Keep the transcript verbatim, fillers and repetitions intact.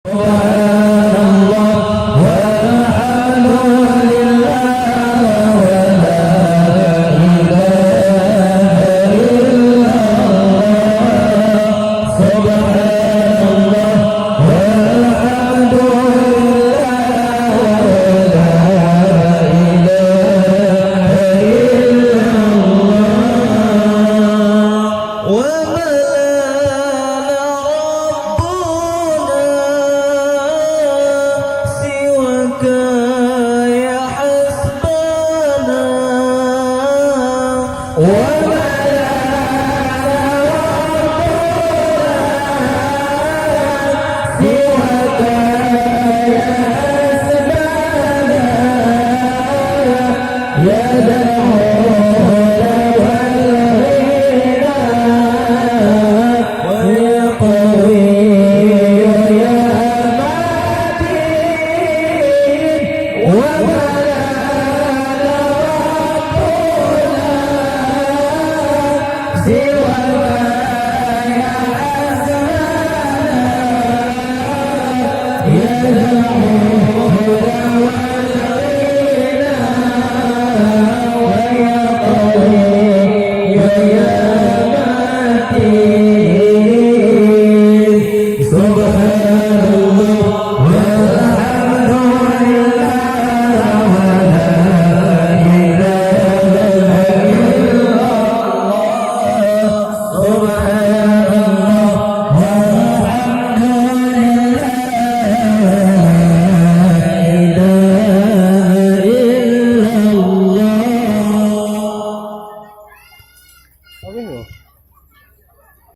Subhanallah, walhamdulillah, wa la ilaha illallah. Subhanallah, walhamdulillah, wa la ilaha illallah. Wa ma lana rabbuna siwaka ya hasbana. Wa ma lana rabbuna siwaka ya hasbana. Ya dzal ula wal ghina, ya qawiyyu ya matin, wa ma lana rabbuna siwaka ya hasbana, ya dzal